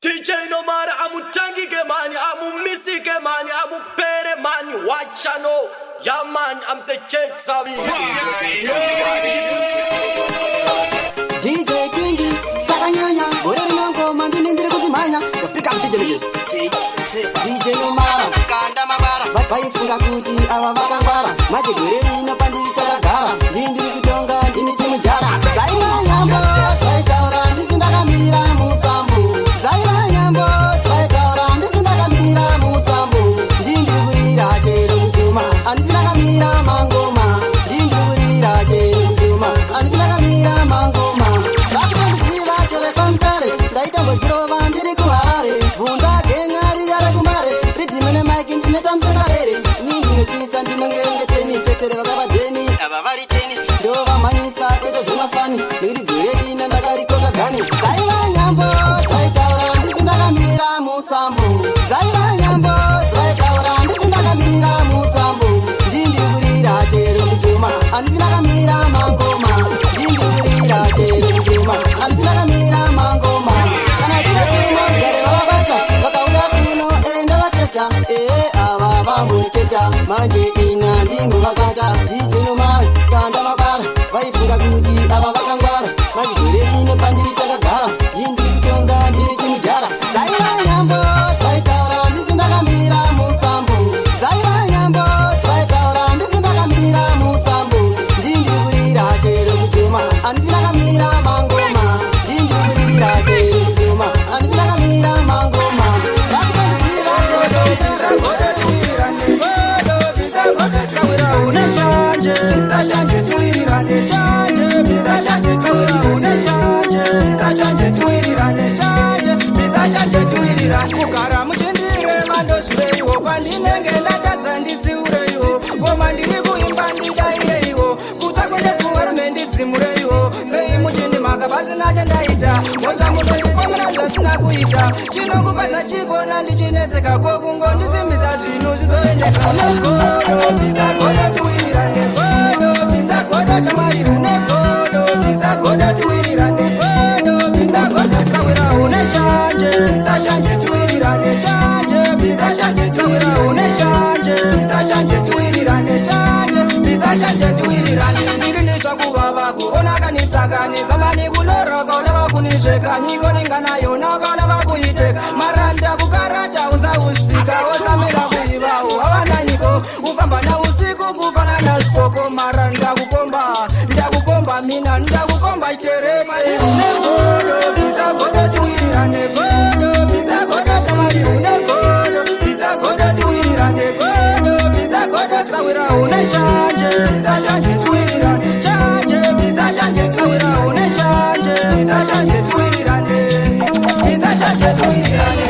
DJ Nomara amutangike mani, amumisike mani, amupere mani, wachano. Yeah man, I'm the jet service. DJ Kingi chakanyanya, gore rino ngoma ndini ndiri kudzimhanya. Pick up DJ Legend. DJ Nomara Kanda mabara. Vaifunga kuti ava vakangwara, manje gore rino pandiri chakagara, ndini ndiri kutonga, ndini chimudhara. Dzaiva nyambo dzaitaura ndisi ndakamira musambo, dzaiva nyambo dzaitaura ndisi ndakamira musambo. Ndini ndiri kurira chero kuchuma, handisi ndakamira mangoma. Ndini ndiri kurira chero kuchuma, handisi ndakamira mangoma. Vakutondiziva chero pamutare, ndaitombodzirova ndiri kuHarare. Bvunza genga riya rekumare, riddim nemic ndinoita musingapere. Ini ndinochisa, ndinongerengeteni, tetere vakavadheni ava vari teni, ndovamhanyisa kwete zvemafani, nekuti gore rino ndakarikoka gani. Dzaiva nyambo dzaitaura ndisi ndakamira musambo, dzaiva nyambo dzaitaura ndisi ndakamira musambo. Ndini ndiri kurira chero kuchuma, handisi ndakamira mangoma. Ndini ndiri kurira chero kuchuma, handisi ndakamira mangoma. Kana tivatuma gare vavabata, vakauya kuno enda vateta, ee ava vamboniteta, manje ina ndingovabata. DJ Nomara kanda mabara, vaifunga kuti ava vakangwara, manje gore rino pandiri chakagara, ndini ndiri kutonga, ndini chimudhara. Dzaiva nyambo dzaitaura ndisi ndakamira musambo, dzaiva nyambo dzaitaura ndisi ndakamira musambo. Ndini ndiri kurira chero kuchuma, handisi ndakamira mangoma. Ndini ndiri kurira chero kuchuma, handisi ndakamira mangoma. Vakutondiziva chero. Kugara muchindireva, ndozvireiwo? Pandinenge ndatadza ndidziureiwo, ngoma ndiri kuimba ndidaireiwo, kutsa kwende kuvarume ndidzimureiwo. Sei muchindimaka pasina chandaita? Mosva munondipomera zvasina kuita. Chinokubadza chikona ndichinetseka, ko kungondisimbisa zvinhu zvizoendeka. Negodo bvisa godo tiwirirane, godo bvisa godo chamwari une godo, bvisa godo tiwirirane, godo bvisa godo tsawira une shanje, bvisa shanje tiwirirane, shanje bvisa shanje tsawira une shanje, bvisa shanje tiwirirane, shanje bvisa shanje tiwirirane. Ndiri nitsvakuvava kuona kanitsakani zamani kuloroka ulava kunizveka nyiko ninganayo naka ulava kuiteka maranda kukarata unza usika otsamira kuivawo havana nyiko ufamba nausiku kufanana zvipoko. Mara ndakukomba, ndakukomba mina, ndakukomba chiterema. Negodo bvisa godo tiwirirane, godo bvisa godo chamari une godo, bvisa godo tiwirirane, godo bvisa godo tsawira une shanje, bvisa shanje tiwirirane, shanje bvisa shanje tsawira une shanje, bvisa shanje tiwirirane, bvisa shanje tiwirirane.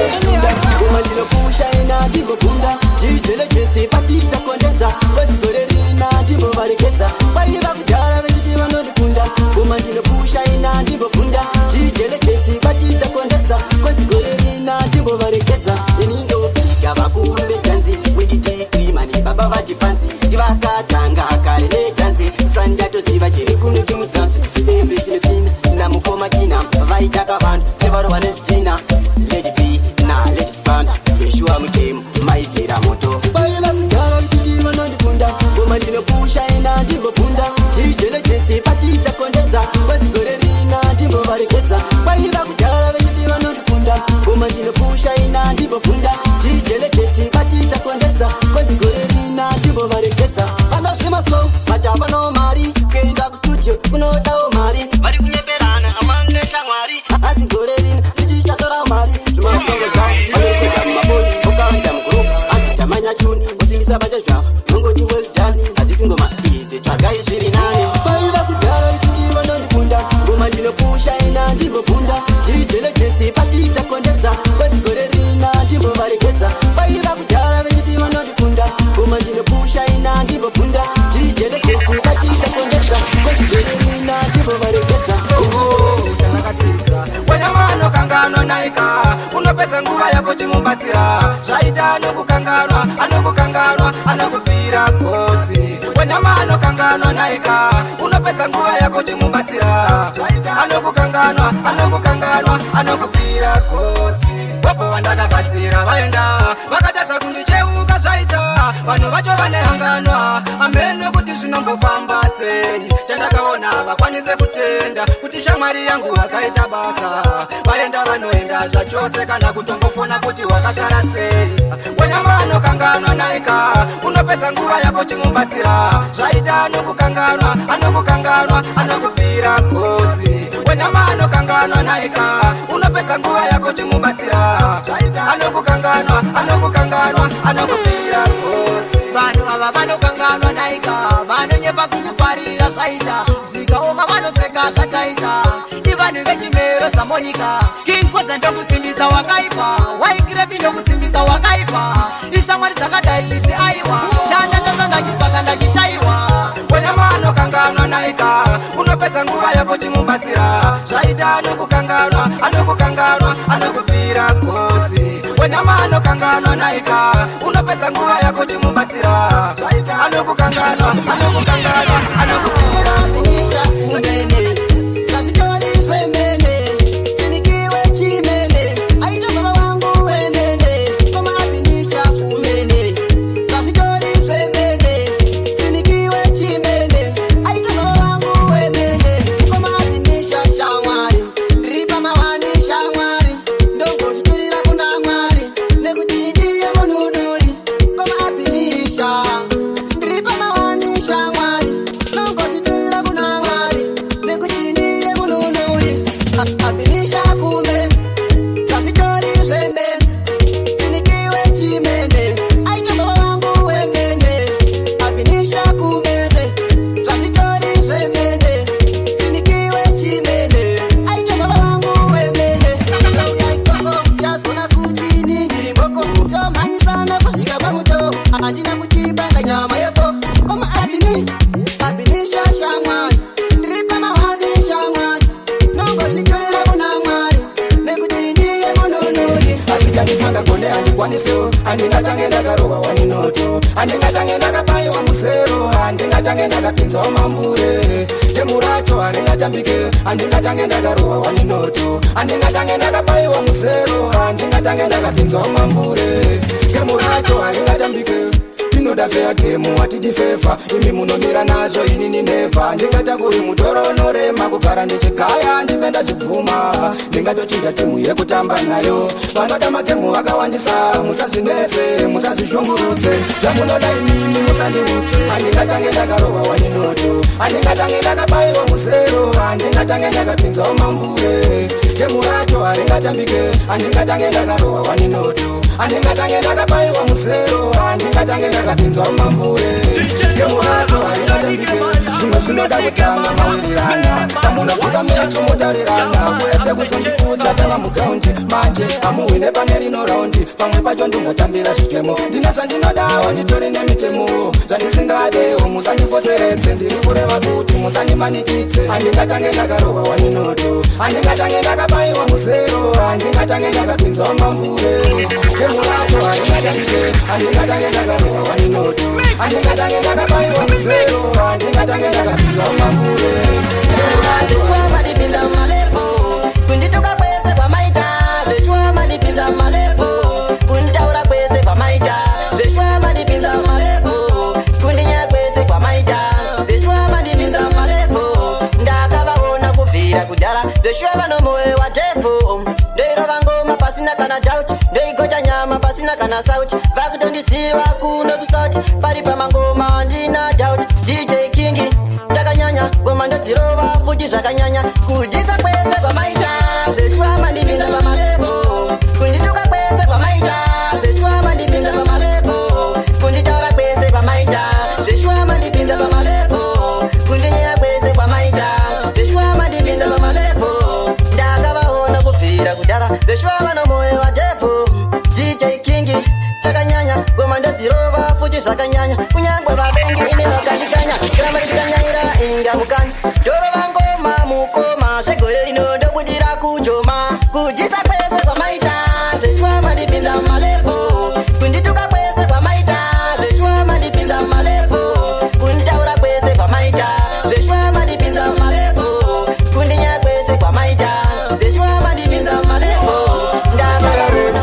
Ngoma ndinokusha ina ndimbobvunda, DJ Legend patidzakondedza, kwedzi gore rina ndimbovarekedza. Vaiva kudhara vechiti vanondikunda. Ngoma ndinokusha ina ndimbobvunda, DJ Legend patidzakondedza, kwedzi gore rina ndimbovarekedza. Ini ndopiga vakuru vedhanzi, Winky D Freeman, baba vadifanzi, ndivakatanga kare nedhanzi, sandatoziva chiri kunuki muzanzi. Embrace Messina namukoma Kina vaitaka vanhu sevarova nezvidhina. Lady B na Lady Spanda Yeshua mugame maibvira moto. Vaiva kudhara vechiti vanondikunda. Ngoma ndinopusha ina ndimbobvunda, DJ Legend patidzakondedza, kwedzi gore rina ndimbovarekedza. Vaiva kudhara vechiti vanondikunda. Ngoma ndinopusha ina ndimbobvunda, DJ Legend patidzakondedza, kwedzi gore rina ndimbovarekedza. Vanozvimaso matavano mari, kuenda kustudio kunodawo mari, vari kunyeperana hama neshamwari. Hanzi gore rino tichichatora mari, zvimasongo zvavo vanorekodha mumafoni, okanda mugroup, hanzi tamanya chuni, osimbisa bacha zvavo, nongoti well done. Hadzisi ngoma idzi, tsvagai zviri nani. Vaiva kudhara vechiti vanondikunda. Ngoma ndinopusha ina ndimbobvunda, DJ Legend patidzakondedza, kwedzi gore rina ndimbovarekedza. Vaiva kudhara vechiti vanondikunda. Ngoma ndinopusha ina ndimbobvunda, DJ Legend patidzakondedza, kwedzi gore rina ndimbovarekedza. Wanyama anokanganwa naika, unopedza nguva yako chimubatsira, zvaita anokukanganwa, anokukanganwa, anokupira gotsi. Wanyama anokanganwa naika, unopedza nguva yako chimubatsira, anokukanganwa, anokukanganwa, anokupira gotsi. Vopo vandakabatsira vaenda, vakatadza kundicheuka. Zvaita vanhu vacho vanehanganwa, amene kuti zvinombofamba sei. Chandakaona, vakwanise kutenda kuti shamwari yangu wakaita basa. Vaenda, vanoenda zvachose, kana kutombofona kuti wakasara sei. Wanyama anokanganwa naika, unopedza nguva yako chimubatsira. Zvaita anokukanganwa, anokukanganwa, anokupira kotsi. Wanyama anokanganwa naika, unopedza nguva yako chimubatsira. Zvaita anokukanganwa, anokukanganwa, anokupira kotsi. Vanhu ava vanokanganwa naika, vanonyepa kukufarira. Zvaita zvikaoma, vanoseka. Zvataita ivanhu vechimero saMonica. Kinkodza ndokusimbisa wakaipa, Waikirepi ndokusimbisa wakaipa. Ishamwari dzakadai idzi, aiwa, chandatasa ndachitsvaka ndachishayiwa. Wanyama anokanganwa naika, unopedza nguva yako chimubatsira. Zvaita anokukanganwa, anokukanganwa, anokupira kotsi. Wanyama anokanganwa naika, unopedza nguva yako chimubatsira. Zvaita anokukanganwa, anokukanganwa, anokupira. Kunisha kumene kazvitori zvemene, sinikiwe chimene aita baba vangu wenene. Komapinisha kumene kazvitori zvemene, sinikiwe chimene aita baba vangu wemene. Komapinisha shamwari, ndiri pamawani shamwari, ndongozviturira kuna Mwari nekuti ndiye mununuri. Komapinisha, ndiri pamawani shamwari, ndongozviturira kuna Mwari nekuti ndiye mununuri. Apinisha kumene kazvitori zvemene, sinikiwe chimene aita baba vangu wemene. Apinisha kumene zvazvitori zvemene, sinikiwe chimene aita baba vangu wemene. Ndauya ikoko, chazona kuti ini ndiri mboko, tomhanyisana kusvika kwamuto, handina kuchibanga nyama yeko. Koma apini apinisha shamwari, ndiri pamawani shamwari, nongozvitorera kuna Mwari nekuti ndiye mununuri. Asi chandisangagone handikwanisewo, handingatange ndakarova waninoto, handingatange ndakabayiwa musero, handingatange ndakapinzwa mambure. Demo racho haringatambike. Handingatange ndakarova waninoto, handingatange ndakabayiwa musero, handingatange ndakapinzwa mambure. Demo racho haringatambike. Tinoda fair game, hatidi favour. Imi munomira nazvo, inini never. Ndingatakuri mutoro unorema, kugara ndichigaya ndibve ndachibvuma. Ndingatochinja timu yekutamba nayo, vanoda magemu vakawandisa. Musazvinetse, musazvishungurudze, zvamunoda imimi musandiudze. Handingatange ndakarova waninoto, handingatange ndakabayiwa musero, handingatange ndakapinzwa mambure. Gemu racho haringatambike. Handingatange ndakarova waninoto, handingatange ndakabayiwa musero, handingatange ndakapinzwa mambure. Gemu racho haringatambike. Zvimwe zvinoda kutanga mawirirana, pamunopfuka mecho motaurirana, kwete kuzondikudza tava mugraundi. Manje hamuhwine pane rino raundi. Pamwe pacho ndingotambira zvichemo, ndine zvandinodawo, nditori nemitemo. Zvandisingadewo musandifoseredze, ndiri kureva kuti musandimanikidze. Handingatange ndakarova waninoto, handingatange ndakabayiwa musero, handingatange ndakapinzwa mambure. Gemu racho haringatambike. Handingatange ndakarova waninoto, handingatange ndakabayiwa musero, handingatange ndakapinzwa mambure. Gemu racho Zvechua mandipinza malevel, kundituka kwese kwamaita. Zvechua mandipinza malevel, kunditaura kwese kwamaita. Zvechua mandipinza malevel, kundinyaya kwese kwamaita. Zvechua mandipinza malevel, ndakavaona kubvira kudhara. Zvechua vano moyo wadevil, ndoirova ngoma pasina kana doubt, ndoigocha nyama pasina kana sauti. Vakutondiziva kuno kusauti, pari pamangoma handina doubt. DJ King chakanyanya, ngoma ndodzirova futi zvakanyanya. Kudhisa kwese kwamaita, zvechua mandipinza pamalevel, kundituka kwese kwamaita. Zvechua mandipinza pamalevel, kunditaura kwese kwamaita. Zvechua mandipinza pamalevel, kundinyaya kwese kwamaita. Zvechua mandipinza pamalevel, ndakavaona kubvira kudhara. Zvechua vano moyo wadevil. DJ King chakanyanya, ngoma ndodzirova futi zvakanyanya. Kunyangwe vavengi ini vakandikanya, kuramba ndichikanyaira inga mukanya. Ndorova ngoma mukoma, zvegore rino ndobudira kujoma. Kudhisa kwese kwamaita, zvechua mandipinza malevel, kundituka kwese kwamaita. Zvechua mandipinza malevel, kunditaura kwese kwamaita. Zvechua mandipinza malevel, kundinyaya kwese kwamaita. Zvechua mandipinza malevel, ndakavaona.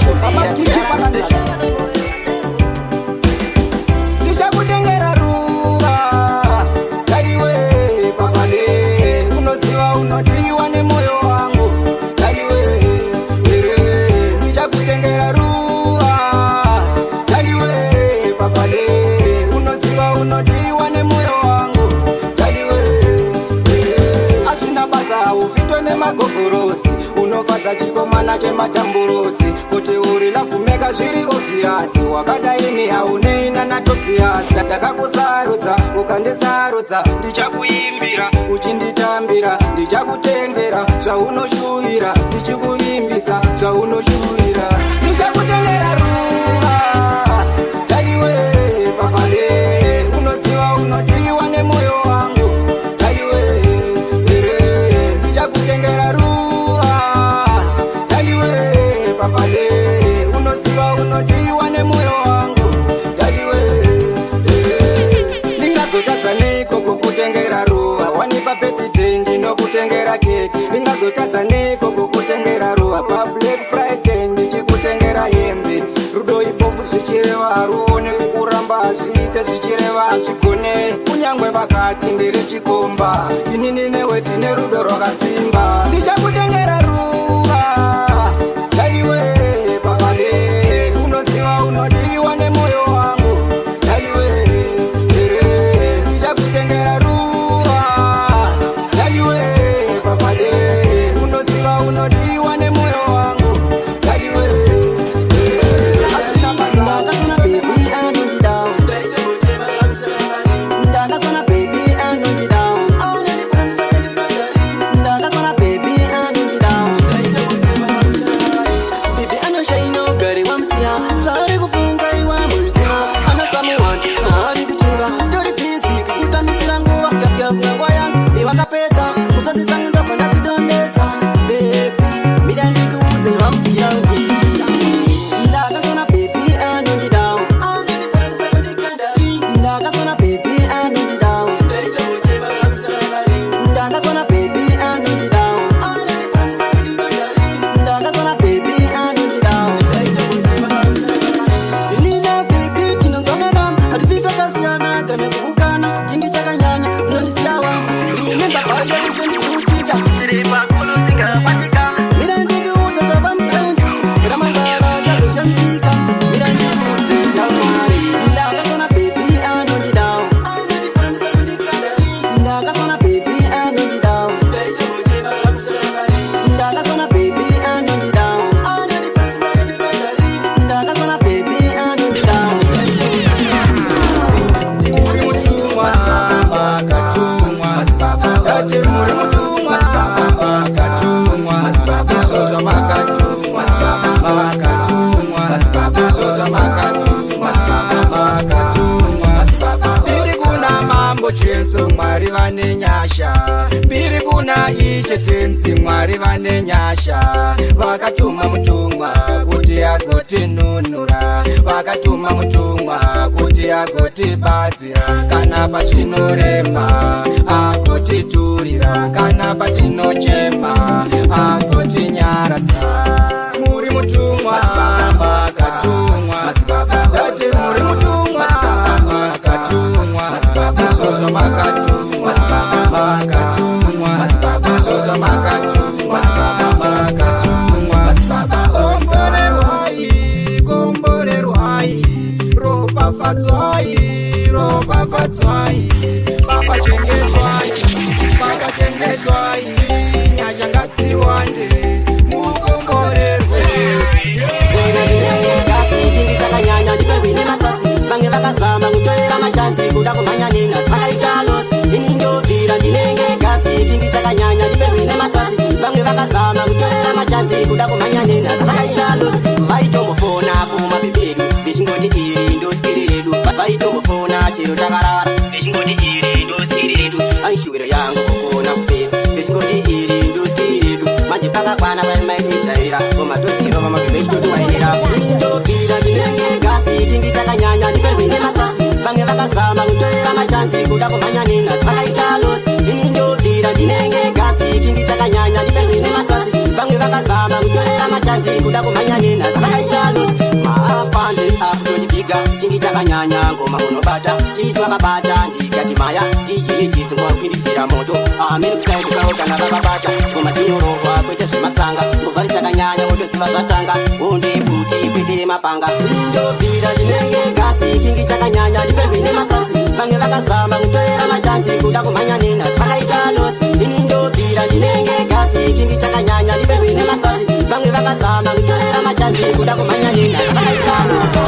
Chikomana chematamburosi, kuti uri lafumeka zviri obvious. Wakadaini haunei nanaTobias. Ndakakusarudza, ukandisarudza. Ndichakuimbira uchinditambira, ndichakutengera zvaunoshuwira, ndichikuimbisa zvaunoshuwira. Ndichakutengera ruva, taiwe pafale. Unoziva unodiwa nemoyo wangu, taiwe ere. Ndichakutengera ruva, taiwe pafale. Unoziva unodiwa nemoyo wangu, taiwe ere. Ndingazotadza neiko kukutengera ruva? Wanipa birthday, ndinokutengera keki. Ndingazotadza neiko kukutengera ruva? PaBlack Friday ndichikutengera hembe. Rudo ipofu, zvichireva haruone. Kukuramba hazviite, zvichireva hazvigone. Kunyangwe vakati ndiri chikomba, inini newe tine rudo rwakasimba. Ndichakutengera ruva, taiwe pafale. Unoziva unodiwa nemoyo wangu, taiwe ere. Ndichakutengera ruva, taiwe pafale. Unoziva unodiwa nemoyo wangu, taiwe. Ndakasona baby anondidawo, ndakasona baby anondidawo, ndakasona baby anondidawo. Baby anoshaina, ugare wamusiya. Zvaari kufunga iwa muziva. Ana someone aari kuchiva. Tori busy kukutambisira nguva. Nguva yangu iwakapedza, musodzi dzangu ndobva ndadzidondedza. Baby, mira ndikuudze zvamupiraundi. Ndakasona baby anondidawo, ndakasona baby anondidawo, ndakasona baby anondidawo, ndakasona baby anondidawo. Inina baby tinonzwanana, hatifita kasiyana kana kukukana. Kingi chakanyanya unondisiyawa. Remember kwaye kutika tiri pakulu singapatika. Mira ndikuudze tova mutaundi ramangwana chazoshamisika. Mira ndikuudze shamwari. Ndakasona baby anondidawo, ndakasona baby anondidawo, ndakasona baby anondidawo, ndakasona baby anondidawo. Muri mutumwa, makatumwa. Ndati muri mutumwa, makatumwa. Izvo zvamakatumwa, makatumwa. Izvo zvamakatumwa, makatumwa. Mbiri kuna Mambo Jesu, Mwari vane nyasha. Mbiri kuna Ishe Tenzi, Mwari vane nyasha. Vakatuma mutumwa kuti agotinunura, vakatuma mutumwa kuti agotibatsira kana pazvinorema, agotiturira kana patinochema, agotinyaradza. Muri mutumwa, makatumwa. Ndati muri mutumwa, makatumwa. Izvo zvamakatumwa, makatumwa. Izvo zvamakatumwa, makatumwa. Komborerwai, komborerwai, ropafadzwai, ropafadzwai. Baba chengetwai, Baba chengetwai. Nyasha ngadziwande, mukomborerwe. Kasi kingi chakanyanya ndiperwe nemasasi. Vange vakazama kutorera machanzi, kuda kumhanya nenhasi vakaita loss. Ini ndobvira ndinenge gasi. Kingi chakanyanya ndiperwe nemasasi. Vamwe vakazama kutorera machanzi, kuda kumhanya nenhasi vakaita loss. Vaitombofona kumapepedu vechingoti iri ndoskiri redu. Vaitombofona chero takarara vechingoti iri ndoskiri redu. Aishuwiro yangu kukona kufesi vechingoti iri ndoskiri redu. Manje pakakwana paimaitijairira komatodziro vamabhebhe. Ndobvira ndinenge gasi. Kingi chakanyanya ndiperwe nemasasi. Vamwe vakazama kutorera machanzi, kuda kumhanya nenhasi vakaita loss. Ini ndobvira ndinenge gasi. Kingi chakanyanya ndiperwe nemasasi. Vamwe vakazama kutorera machanzi, kuda kumhanya nenhasi vakaita loss. Maafande akutondibhiga. Kingi chakanyanya ngoma unobata chichwakabata ndikati maya ndichiichisingwakwindidzira moto amene kusaidikawo kana vakabata ngoma dzinorohwa kwete zvemasanga. Ngozvari chakanyanya wotoziva zvatanga honde futi kwete mapanga. Ndobvira ndinenge gasi. Kingi chakanyanya ndiperwe nemasasi. Vamwe vakazama kutorera machanzi, kuda kumhanya nenhasi vakaita loss. Ini ndobvira ndinenge gasi. Kingi chakanyanya ndiperwe nemasasi. Vamwe Vakazama kutorera machanzi kuda kumhanya nina vakaita dofo.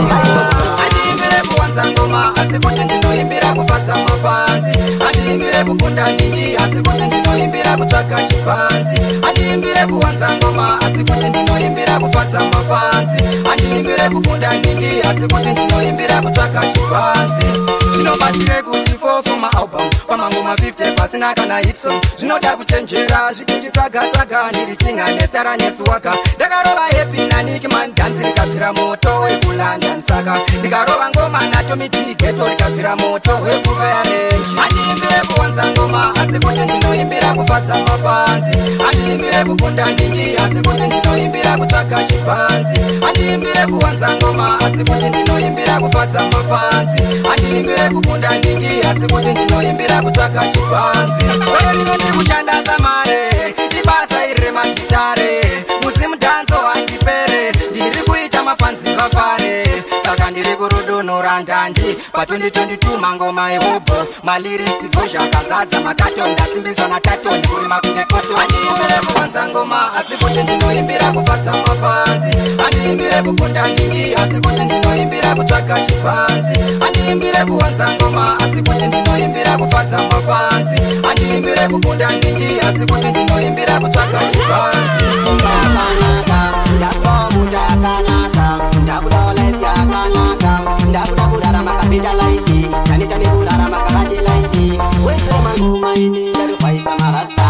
Handiimbire kuwanza ngoma, asi kuti ndinoimbira kufadza mafans. Handiimbire kukunda ningi, asi kuti ndinoimbira kutsvaka chipanzi. Handiimbire kuwanza ngoma, asi kuti ndinoimbira kufadza mafans. Handiimbire kukunda ningi, asi kuti ndinoimbira kutsvaka chipanzi. Zvinobatsire kuti fofo maalbum pamangoma 50 pasina kana hit song? Zvinoda kuchenjera zvichichitsaga-tsaga. Ndiri kinga nestara neswagger. Ndakarova Happy naNicky Man, dhanzi rikabvira moto wekuLondon. Saka ndikarova ngoma nacho mitigeto, rikabvira moto wekuFarenji. Handiimbire kuwanza ngoma, asi kuti ndinoimbira kufadza mafans. Handiimbire kukunda ningi, asi kuti ndinoimbira kutsvaka chipanzi. Handiimbire kuwanza ngoma, asi kuti ndinoimbira kufadza mafans. Handiimbire kukunda ningi, asi kuti ndinoimbira kutsvaka chipanzi. Gore rino ndikushanda samare, ibasa iri remagitare. Muzimudanzo handipere, ndiri kuita mafans vafare. Saka ndiri kurudunura ndandi pa2022, mangoma ehobho, malyrics gozha akazadza makatoni. Ndasimbiswa natatoni, kurima kunge cotton. Handiimbire kuwanza ngoma, asi kuti ndinoimbira kufadza mafans. Handiimbire kukunda ningi, asi kuti ndinoimbira kutsvaka chipanzi. Handiimbire kuwanza ngoma, asi kuti ndinoimbira kufadza mafans. Handiimbire kukunda ningi, asi kuti ndinoimbira kutsvaka chipanzi. Imba yakanaka, ndakudawo mota yakanaka, ndakudawo life yakanaka, ndakuda kurarama kabetter life, ndaneta nekurarama kabad life. Wese mangoma ini ndarihwaisa marasta,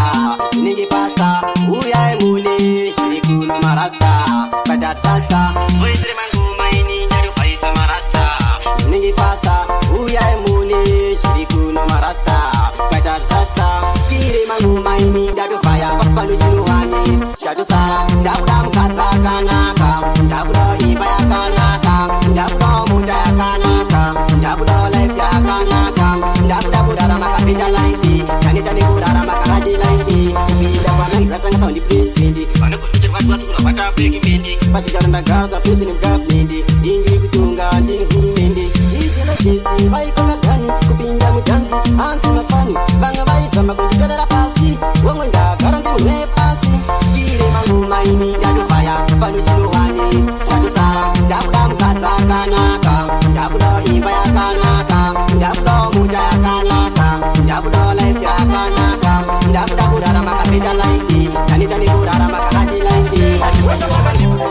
inenge pasta, uyai mune zviri kuno marasta, batatrasta. Wese mangoma ini ndarihwaisa marasta, inenge pasta, uyai mune zviri kuno marasta, batatrasta. Tire mangoma ini ndatofaya pano chinohwani chatosara. Ndakuda mukadzi akanaka, ndakudawo imba yakanaka, ndakudawo mota yakanaka, ndakudawo life yakanaka, ndakuda kurarama kabetter life, ndaneta nekurarama kabad life. Kupinda panai vatanga sound president vanogorucherwatiwasukurwatapekimendi pachigaro ndagara sapresident government, ndini kutonga, ndini hurumende. Ijelojesti vaikokagani kupinda mudhanzi hanzi mafani vamwe vaizama kunditorera pasi wamwe ndagara ndinhwe pasi. Tire mangoma ini ndatofaya pano chinohwani chatosara. Ndakuda mukadzi akanaka, ndakudawo imba yakanaka, ndakudawo mota yakanaka, ndakudawo life yakanaka, ndakuda kurarama kabetter life, ndaneta nekurarama kabad life.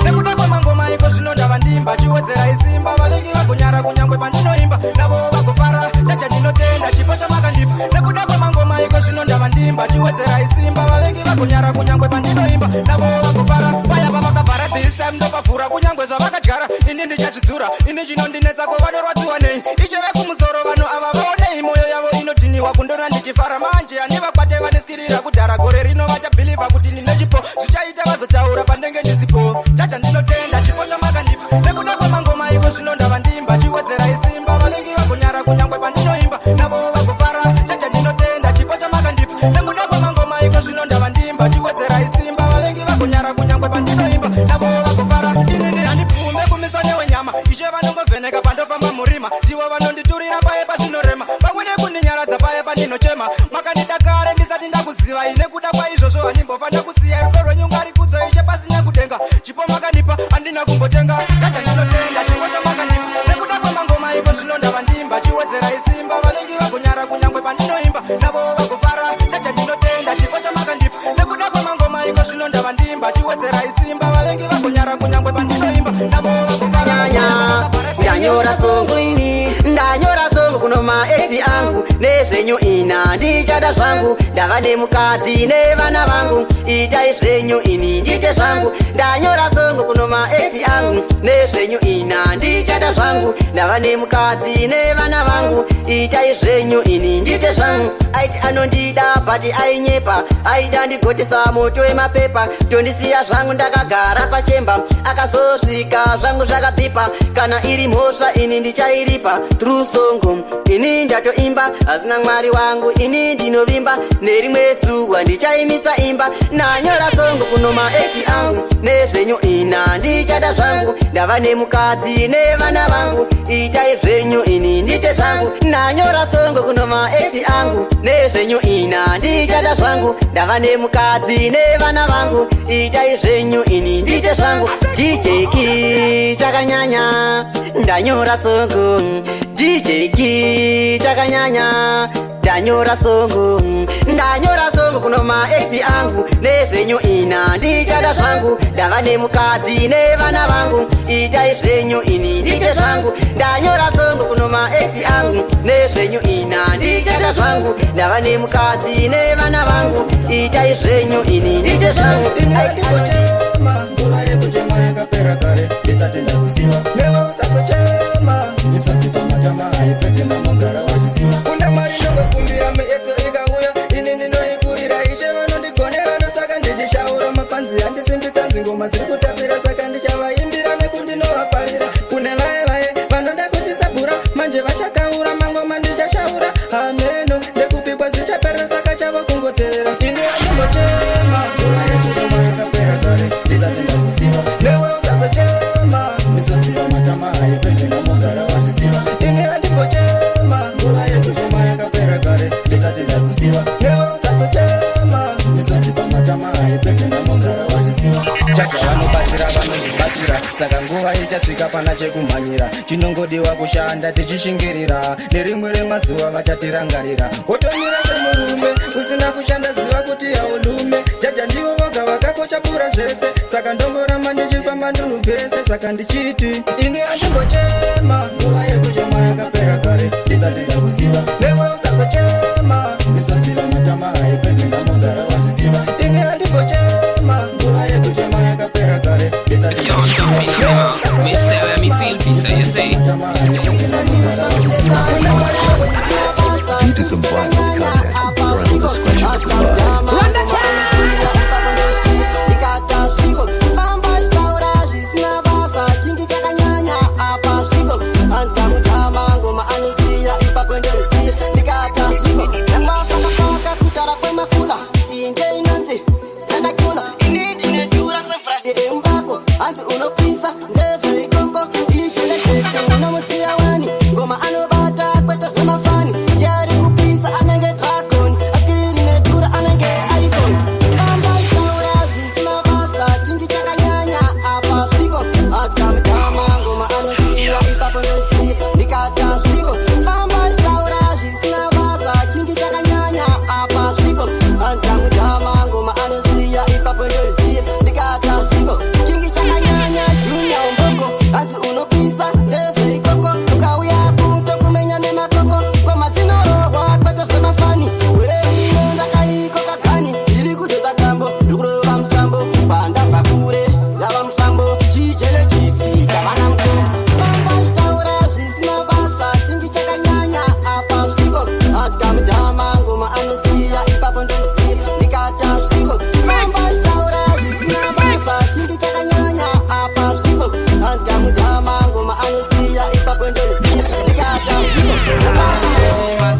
Nekuda kwemangoma iko zvino ndava ndimba, chiwedzera isimba. Vavengi vagonyara kunyangwe pandinoimba, navo vagofara. Chacha ndinotenda chipo chamakandipa. Nekuda kwemangoma iko zvino ndava ndimba, chiwedzera isimba. Vavengi vagonyara kunyangwe pandinoimba, navo vagofara. Paya pavakavhara, this time ndopavhura. Kunyangwe zvavakadyara ini ndichazvidzura. Ini chinondinetsa, ko vanorwadziwa nei? Ishe vekumusoro, vanhu ava vaonei? Mwoyo yavo inodhiniwa kundona ndichifara. Manje handivakwate, vaneskirira kudhara. Gore rino vachabhilivha kuti ndine chipo, zvichaita vazotaura pandenge ndisipo. Chacha ndinotenda chipo chamakandipa. Nekuda kwemangoma iko zvino ndava ndimba, chiwedzera isimba. Vavengi vagonyara kunyangwe pandinoimba, navo vagofara. Chacha ndinotenda chipo chamakandipa. Nekuda kwemangoma iko zvino ndava ndimba, chiwedzera isimba. Vavengi vagonyara kunyangwe pandinoimba, navo vagofara. Inini handibvume kumiswa newenyama. Ishe vanongovheneka pandofamba murima, ndivo vanonditurira paye pazvinorema, pamwe nekundinyaradza paye pandinochema. Makandida kare ndisati ndakuziva, ine kuda kwaizvozvo handimbofanira kusiya. Rudo rwenyu ngarikudzo Ishe pasina kudenga. Chipo makandipa handina kumbotenga. Chacha ndinotenda chipo chamakandipa. Nekuda kwemangoma iko zvino ndava ndimba, chiwedzera isimba. Vavengi vagonyara kunyangwe pandinoimba, navo vagofara. Chacha ndinotenda chipo chamakandipa. Nekuda kwemangoma iko zvino ndava ndimba, chiwedzera isimba. Vavengi vagonyara kunyangwe pandinoimba, navo vagofara. Nyanya ndanyora song ini, ndanyora song kuno maex angu. Nezvenyu ina ndichada zvangu, ndava nemukadzi nevana vangu. Itai zvenyu, ini ndite zvangu. Ndanyora song kuno maex angu. Nezvenyu ina ndichada zvangu, ndava nemukadzi nevana vangu. Itai zvenyu, ini ndite zvangu. Aiti anondida but ainyepa, aida ndigotesa moto wemapepa. Tondisiya zvangu ndakagara pachemba, akazosvika zvangu zvakabhipa. Kana iri mhosva ini ndichairipa through song ini ndatoimba. Asina Mwari wangu ini ndinovimba, nerimwe zuva ndichaimisa imba. Nanyora song kuno maex angu. Nezvenyu ina ndichada zvangu, ndava Ndava nemukadzi nevana vangu, itai zvenyu, ini ndite zvangu. Ndanyora song kuno ma ex angu, nezvenyu ina ndichada zvangu. Ndava nemukadzi nevana vangu, itai zvenyu, ini ndite zvangu. DJ Ki chakanyanya, ndanyora song. DJ Ki chakanyanya, ndanyora song. Ndanyora song kuno ma ex angu, nezvenyu ina ndichada zvangu. Ndava nemukadzi nevana vangu, itai zvenyu, ini ndite zvangu. Ndanyora song kuno ma ex angu, nezvenyu ina ndichada zvangu. Ndava nemukadzi nevana vangu, itai zvenyu, ini ndite zvangu. Ndingochema, nguva yekuchema yakapera kare, ndisati ndakuziva. Newe usazochema, Misodzi pamatama haipedzi, mamugara wachiziva. Une mari ndongokumbira, miedzo ikauya ini ndinoikurira. Ishe vanondigonera, ndosaka ndichishaura. Mapanzi andisimbisa, nzingoma dziri kutapira, saka ndichavaimbira nekundinovafarira. Kune vaye vaye vanoda kutisabhura, manje vachakaura mangoma ndichashaura. Hameno ndekupikwa zvichaperera, saka chavo kungotera. Ini andimbochema, Nguva yekuchema yakapera kare, ndisati ndakuziva. Newe usazochema, Misodzi pamatama haipedzi, mamugara wachiziva. Ini andimbochema, Nguva yekuchema yakapera kare, ndisati ndakuziva. Newe usazochema. Misodzi pamatama haipedzi, mamugara wachiziva. Chaka vanobatsira vanozvibatsira, saka nguva ichasvika pana chekumhanyira. Chinongodiwa kushanda tichishingirira, nerimwe remazuva vachatirangarira. Wotomira semurume usina kushanda, ziva kuti haulume. Jaja ndivo voga vakakochapura zvese, saka ndongoramba ndichifamba ndiruvhese. Saka ndichiti ini andimbochema, Nguva yekuchema yakapera kare, ndisati ndakuziva. Newe usazochema, Misodzi pamatama haipedzi, mamugara wachiziva. Ini andimbochema, Nguva yekuchema yakapera kare, ndisati If you want jump in now, me say where me feel fi say, you see. pamatama haipedzi, mamugara wachiziva. Due to some violent content, parental discretion is advised. Famba chitaura zvisina basa, chingi chakanyanya apa sviko. Anzwa mutama ngoma anosiya ipapo ndorusiya. Ndikata sviko mafakafaka kutara kwemakula, iyi ndeinonzi takakula. Ini ndine dura embako, hanzi unopisa ndezveikoko. Ichelekete unomusiya wani, ngoma anobata kwete zvemafani. Ndiari kupisa anenge dragon, askiri rimedhura anenge iPhone. Famba chitaura zvisina basa, chingi chakanyanya apa sviko. Atya mutama ngoma anosiya ipapo ndosiya. Ndikata sviko, famba chitaura zvisina basa, chingi chakanyanya apa sviko. Anzwa mutama ngoma anosiya ipapo ndosiya. Ndikata sviko, chingi chakanyanya. Junior umboko, hanzi unopisa ndezveikoko. Ukauya kutokumenya nemakoko, ngoma dzinorohwa kwete zvemafani. Gore rino ndakaikoka kani, ndiri kudzosa tambo, ndikurova musambo. Pandabva kure ndava musambo, chichele chisi tavana mutombo. Famba chitaura zvisina basa, chingi chakanyanya apa sviko. Atya mutama ngoma anosiya ipapo ndomusiya. Ndikata sviko, famba chitaura zvisina basa, chingi chakanyanya apa sviko. Anzwa mutama ngoma anosiya ipapo ndomusiya. Ndikata sviko.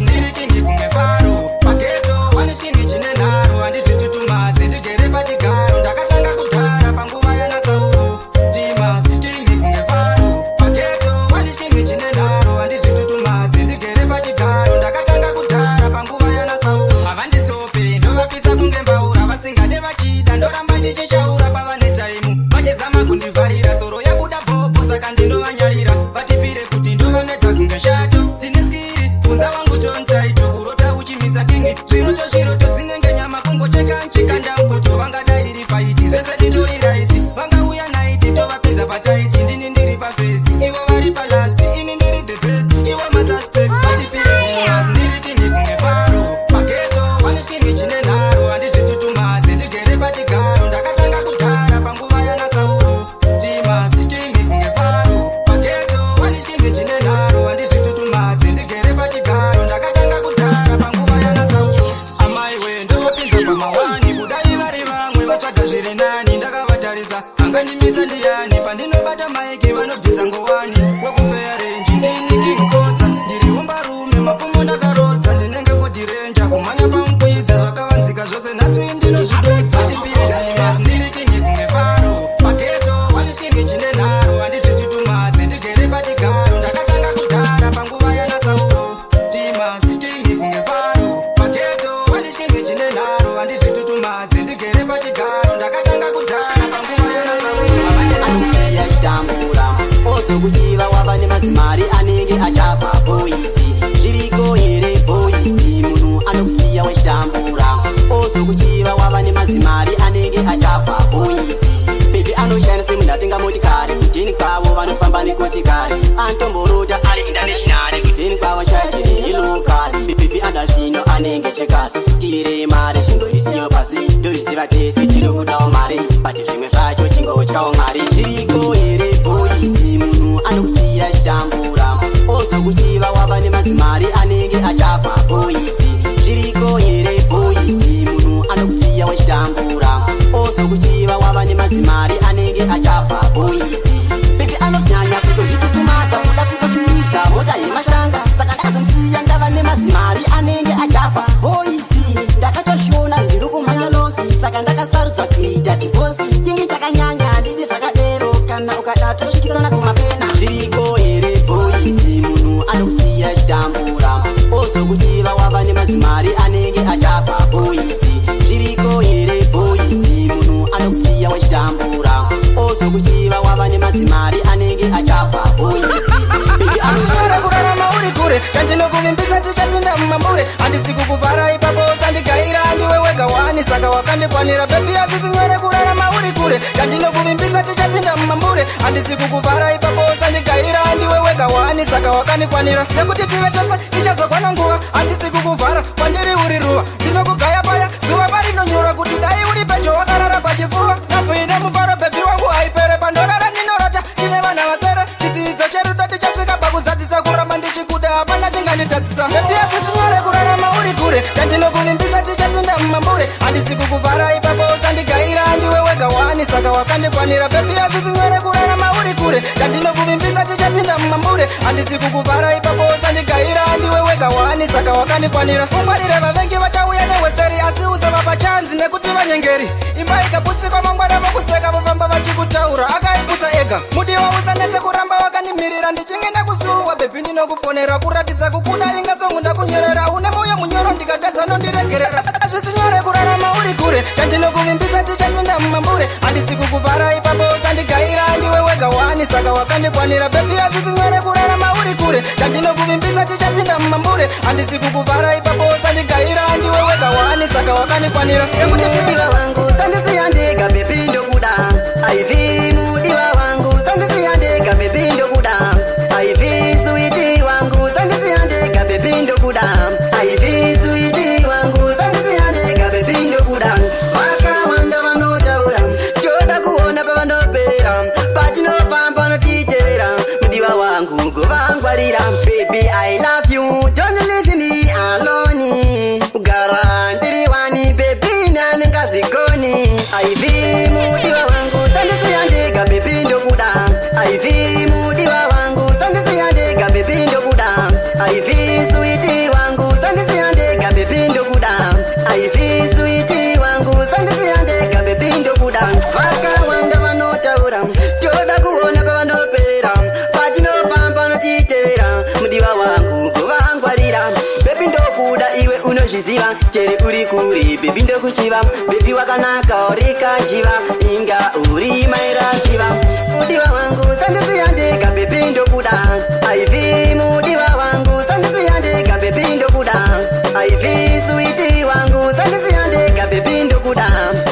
Ndiri king kunge Pharaoh, paghetto wane chikingi chine nharo. Handizvitutumadze, ndigere pachigaro. Ndakatanga kudhara panguva yanaSauro. Timas king kunge Pharaoh, paghetto wane chikingi chine nharo. Handizvitutumadze, ndigere pachigaro. Ndakatanga kudhara panguva yanaSauro. Havandistope, ndovapisa kunge mbaura. Vasingade vachida, ndoramba ndichishaura. Pavane time vachizama kundivharira, tsoro yabuda bhobo, saka ndinovanyarira. Vatipire kuti ndovamedza kunge shato. Ndine skill, bvunza wangu tontaito. Kurota uchimisa king, zviroto zviroto dzinenge nyama, kungocheka nchikanda mupoto. Vangadairi fight, zvese titori right. Vangauya night, tovapinza patight. Ndini ndiri pafirst, ivo vari palast. Ini ndiri the best, ivo masuspect. Vatipire timas, ndiri king kunge Pharaoh, paghetto wane chikingi chine nharo. Handizvitutumadze, ndigere pachigaro. Ndakatanga kudhara panguva yanaSauro. Timas king kunge Pharaoh, paghetto wane chikingi chine nharo. Handizvitutumadze, ndigere pachigaro. Ndakatanga kudhara panguva yanaSauro. Amai we, ndovapinza pamawani. Kudai vari vamwe vatsvaga zviri nani. Ndakavatarisa, angandimisa ndiyani? Pandinobata mic vanobvisa ngowani. Wekufeya renji ndini King Kodza, ndiri umbarume, mapfumo ndakarodza. Ndinenge Ford Ranger, kumhanya pamukwidza. Zvakavanzika zvose nhasi ndinozvidudza. Tipiri timas, ndiri king kunge Pharaoh, paghetto wane chikingi chine nharo. Ozokuchiva wava nemazimari anenge achafa boys. Zviriko here boys, munhu anokusiya wechitambura? Ozokuchiva wava nemazimari anenge achafa boys. Baby anoshanda semunhu atenga motikari. Kudheni kwavo vanofamba nekotikari. Anotomborota ari international. Kudheni kwavo shachiri ilocal. Baby ada zvino anenge chekasi. Skire mari zvingorisiyo pasi. Ndozviziva tese tiri kudawo mari, but zvimwe zvacho chingotyawo Mwari. Zviriko here boys, munhu anokusiya chitambura? Ozokuchiva wava nemazimari anenge achafa boys. Zviriko here boys, munhu anokusiya wechitambura? Ozokuchiva wava nemazimari anenge achafa boys. Baby anonyanya kutonditutumadza, kuda kutotipidza mota yemashanga. Saka ndakazomusiya ndava nemazimari anenge achafa boys. Ndakatozviona ndiri kumhanya loss, saka ndakasarudza kuita divorce. Chinge chakanyanya, handidi zvakadero. Kana ukada tosvikisana kumapena. Zviriko here boys, munhu anokusiya chitambura? Ozokuchiva wava nemazimari anenge achafa boys. Zviriko here boys, munhu anokusiya wechitambura? Ozokuchiva wava nemazimari anenge achafa boys. Baby. Handisinyore kurarama uri kure. Chandinokuvimbisa, tichapinda mumambure. Handisi kukuvhara ipapo, usandigaira. Ndiwe wega wani, saka wakandikwanira. Baby, handisinyore kurarama uri kure. Chandinokuvimbisa, tichapinda mumambure. Handisi kukuvhara ipapo, usandigaira. Ndiwe wega wani, saka wakandikwanira. Nekuti tive tose tichazokwana nguva. Handisi kukuvhara, kwandiri uri ruva. Ndinokugaya paya zuva parinonyura, kuti dai uri pedyo wakarara pachifuva. Nabhuine mufaro, baby wangu haipere. Pandorara ndinorota tine vana vasere. Chidzidzo cherudo tichasvika pakuzadzisa. Kuramba ndichikuda, hapana chinganditadzisa. Baby, hazvisinyore kurarama uri kure. Chandinokuvimbisa, tichapinda mumambure. Handisi kukuvhara ipapo, usandigaira. Ndiwe wega wani, saka wakandikwanira. Baby, hazvisinyore kurarama uri kure. Chandinokuvimbisa, tichapinda mumambure. Handisi kukuvhara ipapo, usandigaira. Ndiwe wega wani, saka wakandikwanira. Ungwarire vavengi vachauya nehweseri, asi usavapa chanzi nekuti vanyengeri. Imba ikaputsikwa, mangwana vokuseka, vofamba vachikutaura akaiputsa ega. Mudiwa, usanete kuramba wakandimirira. Ndichinge ndakusuwa, baby, ndinokufonera. Kuratidza kukuda ingasongu ndakunyorera. Une mwoyo munyoro, ndikatadza nondiregerera. Zvisinyore kurarama uri kure. Chandinokuvimbisa, tichapinda mumambure. Handisi kukuvhara ipapo, usandigaira. Ndiwe wega wani, saka wakandikwanira. Baby, hazvisinyore kurarama uri kure. Chandinokuvimbisa, tichapinda mumambure. Handisi kukuvhara ipapo, usandigaira. Ndiwe wega wani, saka wakandikwanira. Nekuti Mudiwa wangu, sandisiya ndega. Baby, ndokuda aivi. Mudiwa wangu, sandisiya ndega. Baby, ndokuda aivi. Sweetie wangu, sandisiya ndega. Baby, ndokuda aivi. Sweetie wangu, sandisiya ndega. Baby, ndokuda. Vakawanda vanotaura, choda kuona pavanopera. Patinofamba vanotitevera. Mudiwa wangu, govangwarira. Baby, I love you, don't leave me alone. Kugara ndiri wani, baby, naningazvikoni aivi. Mudiwa wangu, sandisiya ndega. Baby, ndokuda aivi. Mudiwa wangu, sandisiya ndega. Baby, ndokuda aivi. Sweetie wangu, sandisiya ndega. Baby, ndokuda aivi. Sweetie wangu, sandisiya ndega. Baby, ndokuda. Vakawanda vanotaura, choda kuona pavanopera. Patinofamba vanotitevera. Mudiwa wangu, govangwarira. Baby, ndokuda iwe, unozviziva. Chere uri kure, baby, ndokuchiva. Baby, wakanaka urikachiva, inga uri mairaziva. Mudiwa wangu, sandisiya ndega. Baby, ndokuda aivi. Mudiwa wangu, sandisiya ndega. Baby, ndokuda aivi. Sweetie wangu, sandisiya ndega. Baby, ndokuda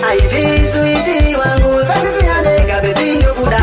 aivi. Sweetie wangu, sandisiya ndega. Baby, ndokuda.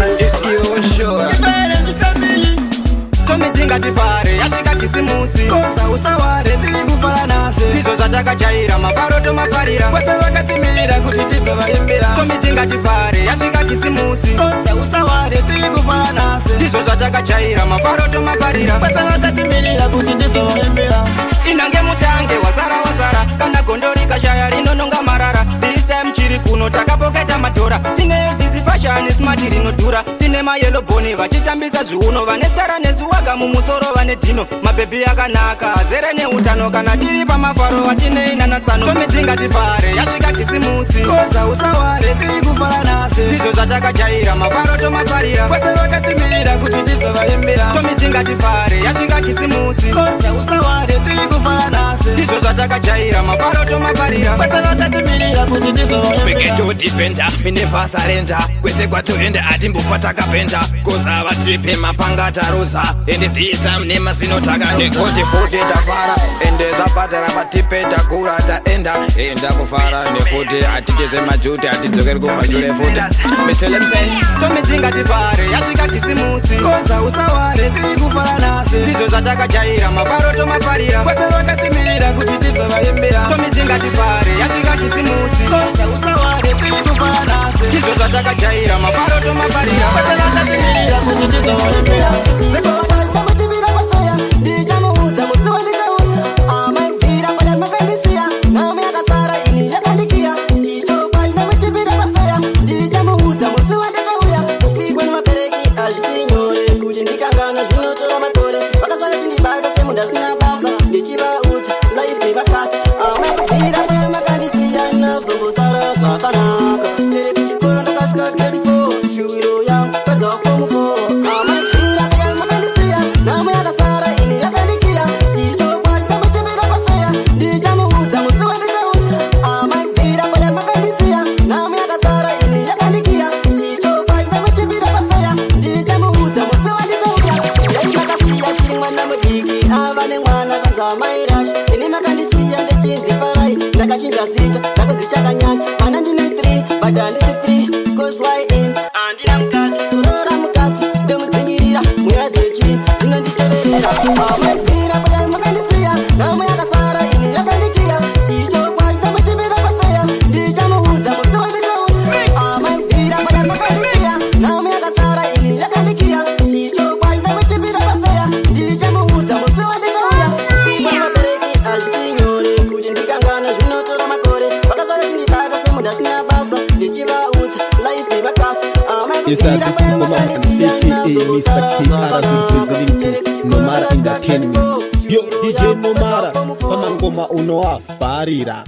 Tomitingatifare, yasvika Kisimusi. Koza usaware, tiri kufara nase. Ndizvo zvatakajaira, mafaro tomafarira. Kwese vakatimirira kuti tizovaimbira. Tomitingatifare, yasvika Kisimusi. Koza usaware, tiri kufara nase. Ndizvo zvatakajaira, mafaro tomafarira. Kwese vakatimirira kuti tizovaimbira. Inange mutange wazara wazara, kana gondo rikashaya rinononga marara. This time chiri kuno takapoketa madhora. Tine visi fashion smart rinodhura. Tine mayellow bone vachitambisa zviuno, vane stara nezviwaga mumusoro, vane dhino. Mabhebhi akanaka azere neutano. Kana tiri pamafaro atinei nanatsano. Tomitingatifare, yasvika Kisimusi. Koza usaware, tiri kufara nase. Ndizvo zvatakajaira, mafaro tomafarira. Kwese vakatimirira kuti tizovaimbira. Tomitinga ngatifare, yasvika Kisimusi. Koza usaware, tiri kufara nhasi. Ndizvo zvatakajaira, mafaro tomafarira. Kwese vakatimirira kuti tizovaembera. Ghetto defender, me never surrender. Kwese kwatoenda atimbofa takapenda. Koza vatipe mapanga taruza. Ende this time nemazino takanekuti futi tafara. Ende zvabhadhara vatipe takura taenda. Enda kufara nefuti hatiteze majuti hatidzokeri kumashure futi. Me tell them say. Tomiti ngatifare, yasvika Kisimusi. Koza usaware, tiri kufara nhasi. Ndizvo zvatakajaira, mafaro tomafarira. Kwese vakatimirira kuti tizovaembera. Tomiti ngatifare, yasvika Kisimusi. Koza usaware, tiri kufara nhasi. Ndizvo zvatakajaira, mafaro tomafarira. Kwese vakatimirira kuti tizovaembera. Ndichamuchivira pafeya, ndichamuudza musi wandichaona. Amaibvira paya makandisiya, nhamo yakasara ini yakandikiya. Chichopa chinomuchivira pafeya, ndichamuudza musi wandichauya. Kufikwa nemapereki hazvisi nyore, kuti ndikangana zvinotora makore. Vakasara chindibata semunhu asina basa, ndichivaudza life vakasi. Amaibvira paya makandisiya, nazombosara zvakanaka. Tiri kuchikoro ndakasvika grade 4, shuwiro yangu pedza form 4. Amaibvira paya makandisiya, nhamo yakasara ini yakandikiya. Chichopa chinomuchivira pafeya, ndichamuudza musi wandichauya. Amaibvira paya makandisiya, nhamo yakasara ini yakandikiya. Chichopa chinomuchivira pafeya, ndichamuudza musi wandichauya. Dai makasiya chiri mwana mudiki, ava nemwana kanzi amai Rashi. Ini makandisiya ndichinzi Farai, ndakachinja zita ndakunzi Chakanyanya. Ana ndine 3 but handisi free, 'cause why in handina mukadzi. Kuroora mukadzi ndomudzingirira, mweya dzechi dzinonditeverera. Amaibvira paya makandisiya, nhamo yakasara ini yakandikiya. Chichokwa chinomuchivira pafeya, ndichamuudza musi wandichauya. Amaibvira paya makandisiya, nhamo yakasara ini yakandikiya. Chichokwa chinomuchivira pafeya, ndichamuudza musi wandichauya. Kufikwa nemabereki hazvisi nyore, kuti ndikangana zvinotora makore. Vakasara chindibata semunhu asina basa, ndichivaudza life vakasi. Yes, sir, this is Omar aka Mr. KR representing Nomara Entertainment. Yo, DJ Nomara, pamangoma unoafarira.